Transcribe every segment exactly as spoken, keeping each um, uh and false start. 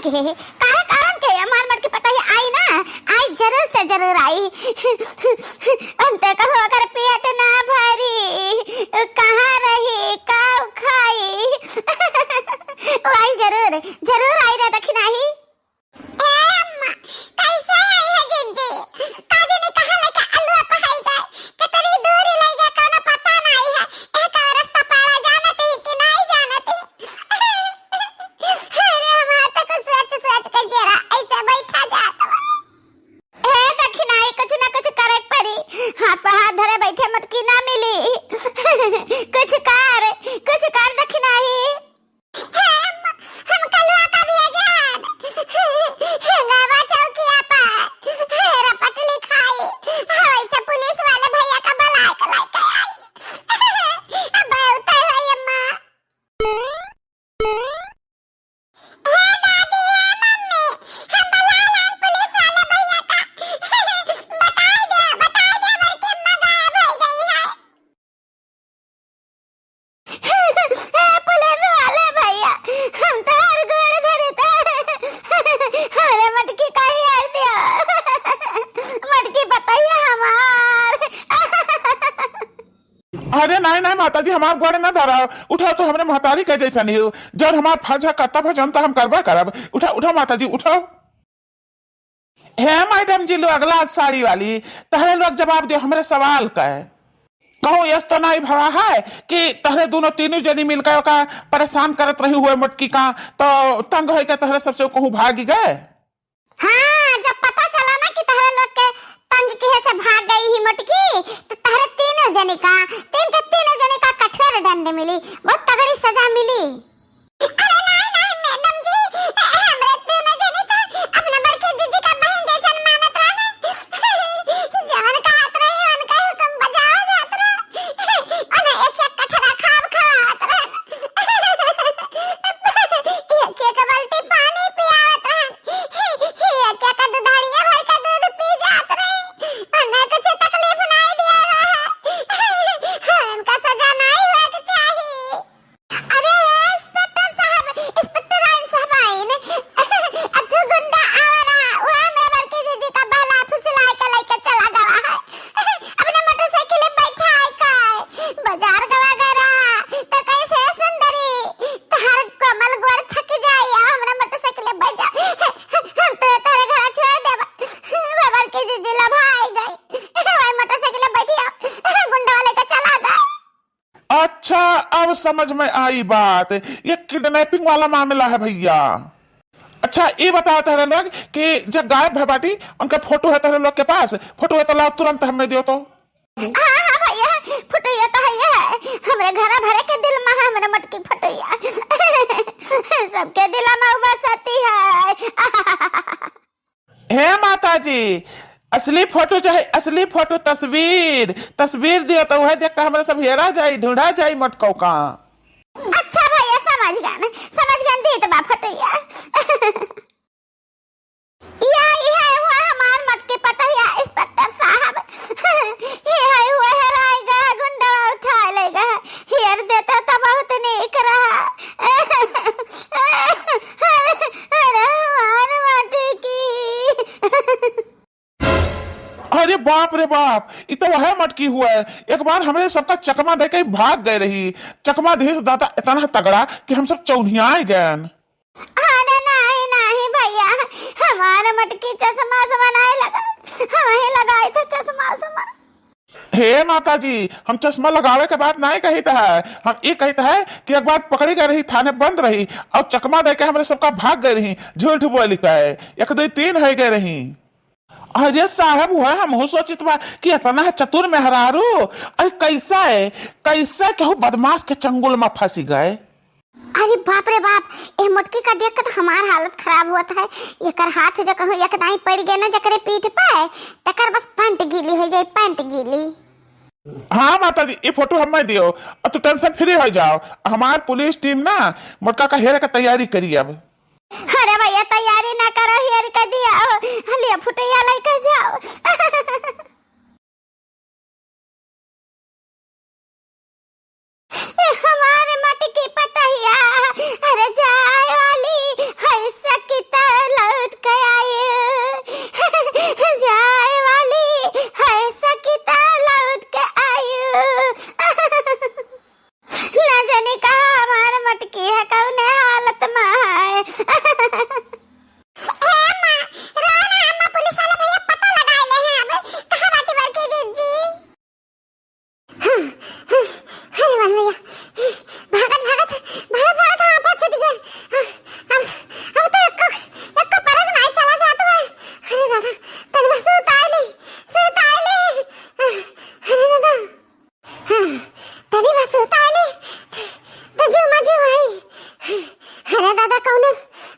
काहे कारण के हमार मटकी पतोहिया आई ना, आई, जरूर से जरूर आई। हम तो कहूँ अगर पेट ना भरी, कहाँ रही, का खाई? वो आई जरूर, जरूर आई रे दखिनाही। ए अम्मा, कैसे आई है जिज्जी? का जाने कहाँ लेके अलुआ पहाई गए, कितनी दूर ही ले गए, कोनो पता नहीं है। एक और रास्ता पारा जानत ही कि नहीं जानत ही। अरे हमार तो कुछ सोच सोच के जरा ऐसे बैठा जात बा। हे दखिनाही, कुछ ना कुछ करे के पड़ी। हाथ पे हाथ धरे बैठे मटकी ना मिली। कुछ कर, कुछ कर दखिनाही। हे अम्मा, हम कलुआ का भेजन। गवा चौकिया पर रपट लिखाई। वैसे पुलिस वाले भैया का बुलाए के लेके आई। अब उतर है अम्मा। हे दादी, हे मम्मी, हम बुलाए लान पुलिस वाले भैया का। बताए दे, बताए दे, बड़की अम्मा गायब हो गई है। हे पुलिस वाले भैया, हम तोहर गोड़ धरी त हमरे मटकी का हेर दिया। मटकी पतोहिया हमार। अरे नाहीं, नाहीं माता जी, हमार गोड़ ना धरा। उठाओ तो हमरे महतारी के जैसन ही हो। जौन हमार फर्ज है, कर्तव्य है, जौन तो हम करबे करब। उठाओ, उठाओ माता जी, उठाओ। हे मैडम जी लोग, लाल साड़ी वाली, तहरे लोग जवाब दियो हमरे सवाल का है। कहूँ यस तो नाहीं भवा है कि तहरे दोनों तीनों जनी मिलकर ओका परेशान करत रही हुए मोटकी का, तो तंग होइके तहरे सबसे कहूँ भागी गए? हाँ, जब पता चला ना कि तहरे लोग के तंग किहे से भाग गई ही मोटकी, तो तहरे तीनों जने का, तीन के तीनों जने का कठोर दंड मिली, बहुत तगड़ी सजा मिली। अरे नाहीं, नाहीं मैडम जी, हमरे तीनों जने का अपना बड़की जीजी का बहन जैसन मानत रहना। जवन कहत रही, उनका हुक्म बजावा जात रहा। अने एक एक कठरा खाब खवात रहन। एक एक बाल्टी पानी पियावत रहन। एक एक दुधारिया भर के दूध पी जात रही। अने कुछ तकलीफ नाई दिया रहा। उनका सजा नाई होए के चाही। अरे इंस्पेक्टर साहब, इंस्पेक्टर आइन साहब आइन। अब तू गुंडा आवा ना, वो हमरा बड़की जीजी का बहला फुसलाए के लेके चला गवा है। अपने मोटरसाइकिल में बैठा है का? बाजार गवा गरा, तो कैसे सुंदरी, तहार कोमल गोड़ थक जाई, आ हमरा मोटरसाइकिल में बैठ जा। हम तो तोरे घर छोड़ देब। वो बड़की जीजी लभाई गई। वो मोटरसाइकिल में बैठी आ, गुंडा लेके चला गए। अच्छा, अब समझ में आई बात, ये किडनैपिंग वाला मामला है भैया। अच्छा, ये बताओ तहरे लोग कि जब गायब भै बाटी, उनका फोटो है तहरे लोग के पास? फोटो है तो लाओ, तुरंत हमें दियो तो। हाँ, हाँ भैया, फोटो ये तो है, ये है। हमरे घरा भरे के दिल मा है, हमरे मटकी फोटो ये। सबके दिला मा बसती है। हे माता जी, असली फोटो चाहे असली फोटो, तस्वीर, तस्वीर दियो तो वह देख के हमरा सब हेरा जाई, ढूंढा जाई मटकौ का। अच्छा भैया, समझ गन, समझ गन, दीत बा फोटोया। या, ये है वो हमार मटकी पतोहिया, इंस्पेक्टर साहब। ये है वो हेराई गा, गुंडवा उठा ले गा। हेर देता तो बहुत नीक रहा। अरे, अरे हमार मटकी। अरे बाप रे बाप, ई तो वह मटकी हुआ है। एक बार हमरे सबका चकमा दे के भाग गए रही। चकमा देहिस दादा इतना तगड़ा कि हम सब चौनियाए गए। अरे नाहीं, नाहीं भैया, हमार मटकी चश्मा उश्मा नाहीं लगा, हमहीं लगाई थे चश्मा उश्मा। हे माता जी, हम चश्मा लगावे के बात नाहीं कहित है, हम ई कहित है कि एक बार पकड़ी गए रही, थाने बंद रही और चकमा दे के हमरे सबका भाग गए रही, झूठ बोली के, एक दो तीन है गए रही। अरे साहब, वह हमहू सोचित बा कि इतना चतुर मेहरारू, अरे कैसे, कैसे केहू बदमाश के चंगुल में फंसी गए। अरे बाप रे बाप, ए मोटकी का देख के तो हमार हालत खराब होत है। एकर हाथ जो कहूँ एक दाईं पड़ गए ना जकरे पीठ पे, तकर बस पैंट गीली हो जाए, पैंट गीली। हाँ माता जी, ये फोटो हमें दियो, अब तू टेंशन फ्री हो जाओ। हमार पुलिस टीम ना मोटका का हेरे का तैयारी करी अब। अरे भैया, तैयारी ना करो, हेर के दिया हो। लिया फुटैया लेके जाओ। हमारे मटकी पतैया, अरे जाए वाली है सकिता।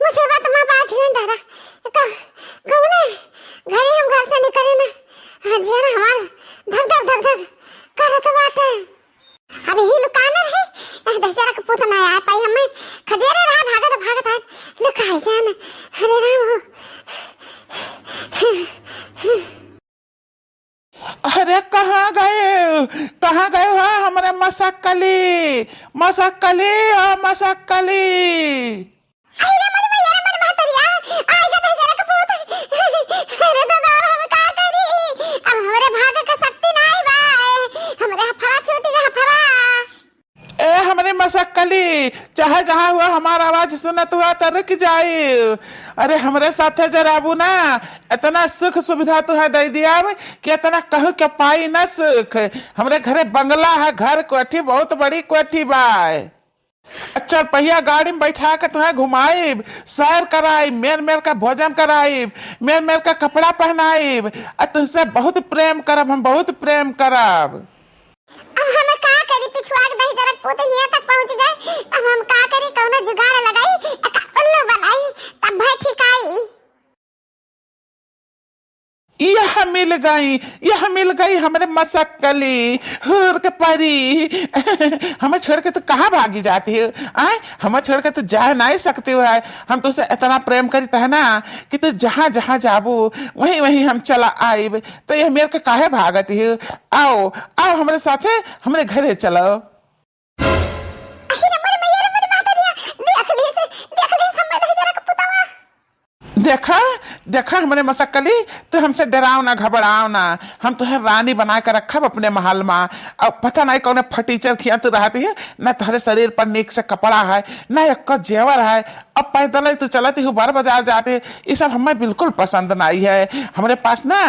मुसीबत मा बाझ गए दादा। क-, कौने घड़ी हम घर से निकले ना, हाँ, जिया ना हमार धक धक धक धक करत बाटे। अब ही लुकाना रही, ए, दहिजरा के पूत ना आ पाई, हमें खदेरे रहा, भागत भागत आए, लुकाई जान। अरे राम हो। अरे, कहाँ गए, कहाँ गए हो हमरे मसक्कली, मसक्कली, ओ मसक्कली? अरे रे मोरी मैया रे मोरी महतरिया, आइ गा दहिजरा के पूत। अरे दादा, अब हम का करी? अब हमरे भाग के शक्ति नाई बा। हमरे हफरा छूट गया, हफरा। ए हमरे मसक्कली, चाहे जहाँ हुआ हमार आवाज सुनत हुआ त रुक जाई। अरे हमरे साथे जराबू ना, इतना सुख सुविधा तुहे दे दिया कि इतना कहू के पाई ना सुख। हमरे घरे बंगला है, घर कोठी, बहुत बड़ी कोठी बा। चार पहिया गाड़ी में बैठा के तुहें घुमाइब, सैर कराइब, मेर मेर का भोजन कराइब, मेर मेर का कपड़ा पहनाइब, आ तुहसे बहुत प्रेम करब, हम बहुत प्रेम करब। अब हम का करी, पिछुआ के दहिजरा के पूत हियां तक पहुंच गए, अब हम का करी, कौनो जुगाड़ लगाई, एका उल्लू बनाई, तब भाई ठिकाई। यह मिल गई, यह मिल गई हमरे मसक्कली, हूर के परी। हमें छोड़ के तू कहाँ भागी जाती हो? आय, हमें छोड़ के तू जा नहीं सकती हो। आय, हम तुझसे इतना प्रेम करीत है ना कि तू जहाँ जहाँ जाबू, वहीं वहीं हम चला आइब। तो यह मेर के काहे भागती हो? आओ, आओ हमरे साथे, हमरे घरे चलो। अरे रे मोरे मैया रे मोरे महतरिया, देख लीस, देख लीस, हम दहिजरा के पुतवा। देखा, देखा हमरे मसक्कली, तू हमसे डराओ ना, घबराओ ना, हम तुहे रानी बना के रखब अपने महल मा। अब पता नहीं कौने फटीचर खिया तू रहती है, ना तोहरे शरीर पर नीक से कपड़ा है, ना एक्को जेवर है, अब पैदल ही तू चलती हो, बड़ बाजार जाती है, ये सब हमें बिल्कुल पसंद नहीं है। हमरे पास ना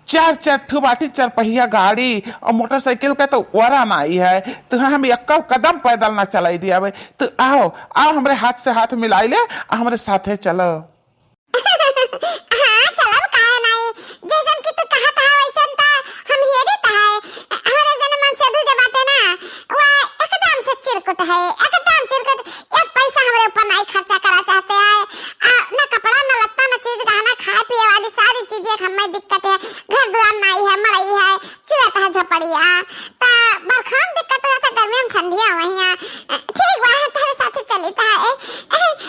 चार चार ठो बाटी, चार पहिया गाड़ी और मोटरसाइकिल का तो वरा नाई है। तो हम एक्को कदम पैदल ना चलाई दिया बे। तो आओ, आओ हमरे हाथ से हाथ मिलाई ले, आ हमरे साथे चलो। हाँ, चलब काहे नाई। जैसन कि तू कहत है वैसन त हम हेरित है। हमरे जन मन से दूजे बाटे ना, वह एकदम से चिरकुट है, एकदम चिरकुट। एक पैसा हमरे ऊपर नाई खर्चा करा चाहते हैं। आ, ना कपड़ा, ना लत्ता, ना चीज गहना, खाए पिए वाली सारी चीजें हमें दिक्कत है। घर दुआर नाई है, मड़ई है, चुअत है झोपड़िया। ता बरखा में दिक्कत होत है, गर्मी में ठंडिया वहिया। ठीक बा, हम तोहरे साथे चलित है।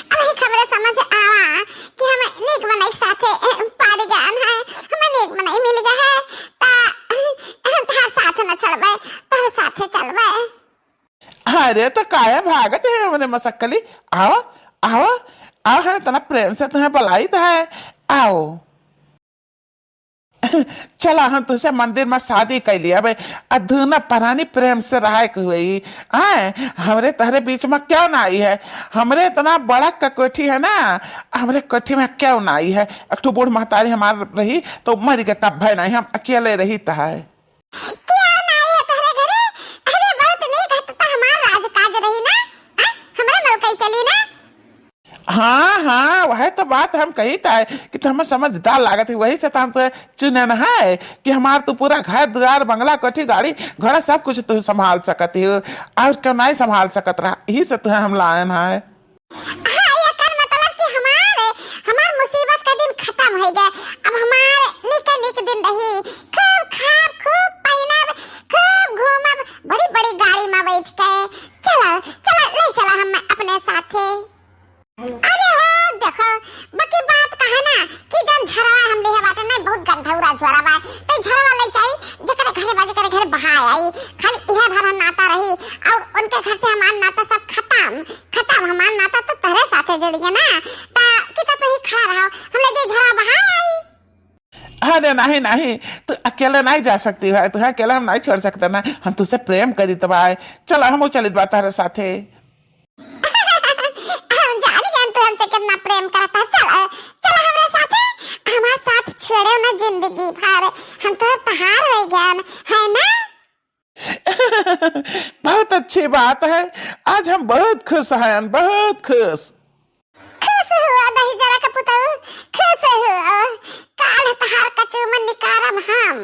अब ही खबरे समझ आवा कि हम नीक मनई के साथे पारी गन है, हमें नीक मनई मिल गया है। ता हम तोहर साथ न छोड़बे, तोहरे साथे चलबे। अरे, तो काहे भागत है हमरे मसक्कली? आओ, आओ, आओ, हम इतना प्रेम से तुहें बुलाइत है, आओ। चला, हम तुझसे मंदिर में शादी कैली, अब आ दूनो परानी प्रेम से रहे के हुई। आए, हमरे तहरे बीच में क्यों ना आई है? हमरे इतना बड़ा क-, कोठी है ना, हमरे कोठी में क्यों ना आई है? एक ठो बूढ़ महतारी हमार रही, तो मर के कब भय नहीं, हम अकेले रही तहाए। क्या नाई है तोहरे घरे? अरे, बहुत नीक है, तो, तो हमार राजकाज रही ना, आ? हमरे मलकई चली ना। हाँ, हाँ, वह तो बात हम कही था कि तुम समझदार लागत है, वही से तो हम तो चुने न है कि हमार तू पूरा घर दुआर, बंगला, कोठी, गाड़ी, घोड़ा, सब कुछ तू संभाल सकत हो, और क्यों नहीं संभाल सकत रहा, यही से तुहे हम लायन है। हाँ, एकर मतलब कि हमार, हमार मुसीबत का दिन खत्म हो गया। अब हमार निक निक दिन रही। खूब खाब, खूब पहिनब, खूब घूमब, बड़ी बड़ी गाड़ी में बैठ के। चला, चला, ले चला हम अपने साथे। अरे हो, देखो, बाकी बात कहे ना कि जन झरवा हम लिहे बाटे नहीं, बहुत गंधौरा झरवा बा। तो झरवा ले जाई, जकरे घरे बा, जकरे घरे बहा आई। खाली इहे भर हम नाता रही, और उनके घर से हमार नाता सब खत्म। खत्म, हमार नाता तो तोहरे साथे जुड़ गया ना, ता कि तो तू ही खड़ा रहो, हम ले जाई झरा बहाई। अरे नहीं, नहीं, तू अकेले नहीं जा सकती है, तुहे अकेले हम नहीं छोड़ सकते ना, हम तुझसे प्रेम करीत बा। चला, हम चलित बा तोहरे साथे। हम जान गए तू हमसे कितना प्रेम करता। चल, चल हमरे साथे, हमार साथ छोड़े ना जिंदगी भर, हम तो तहार हो गए, है ना? बहुत अच्छी बात है, आज हम बहुत खुश हैं, बहुत खुश। खुश हुआ दहिजरा के पुतऊ, खुश हुआ। काल तहार कचू में निकारब हम।